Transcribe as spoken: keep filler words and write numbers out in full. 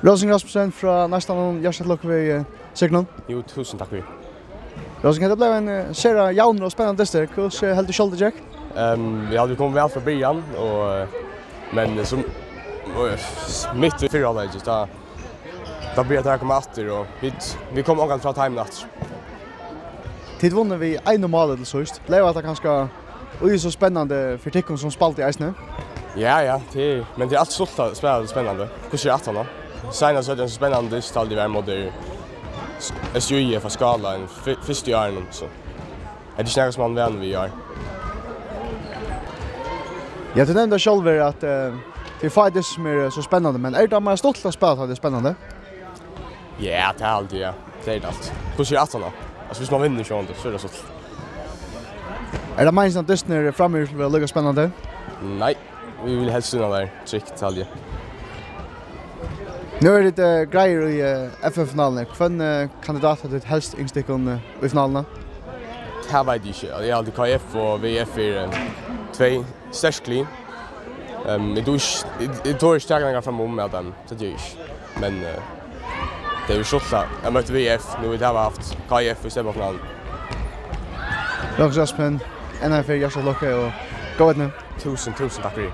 Rósin Rasmussen frá Neistanum, hjartaliga til lukku við, eh, sigrinum. Jú, túsund takk fyri. Rósin, hetta bleiv ein, eh, sera javnur og spennandi dystur. Hvussu heldur tú sjálvur tað gekk? Ehm, vit høvdu komið væl frá byrjan, og, eh, men, eh, sum, og, eh, s-, mitt í fyrra hálvleiki, tá, tá byrjaðu teir at koma aftur, og vit, vit komu ongantíð frá teimum aftur. Tit vunnu við einum máli til síðst. Bleiv hetta kanska í so spennandi fyri tykkum sum spældu eisini? Ja, ja, tað er, men tað er altíð stuttligt at spæla spennandi. Hvussu er aftaná? Seinast høvdu vit ein so spennandi dyst, tá tað var móti S J F á Skála, ein fy-, fyrstu árini, so. Hetta er ikki nakað sum man er vanur við í ár. Ja, tú nevndi sjálvur at, eh, tað eru fáir dystir sum eru so spennandi, men er tað meira stuttligt at spæla tá tað er spennandi? Ja, tað er altíð, ja. Tað er tað altíð. Hvussu er aftaná? Altso, viss man vinnur sjálvandi, so er tað stuttligt. Er tað meiningin at dystirnir framyvir skulu vera líka spennandi? Nei, vit vilja helst vinna teir trygt, haldi eg. Nú eru tit, eh, greiðir í, eh, F F-finaluni. Hvønn, eh, kandidat hevði tit helst ynskt tykkum, eh, í finaluna? Tað veit eg ikki. Eg haldi K F og V F eru, eh, tvey sterk lið. Ehm, eg tori ikki, eg, eg tori ikki taka nakran fram um at, ehm, tað ger eg ikki. Men, eh, tað er jú stuttligt at møta V F, nú vit hava havt K F í semifinaluni. Rósin Rasmussen, enn ein ferð hjartaliga til lukku og góða eydnu. Túsund, túsund takk fyri.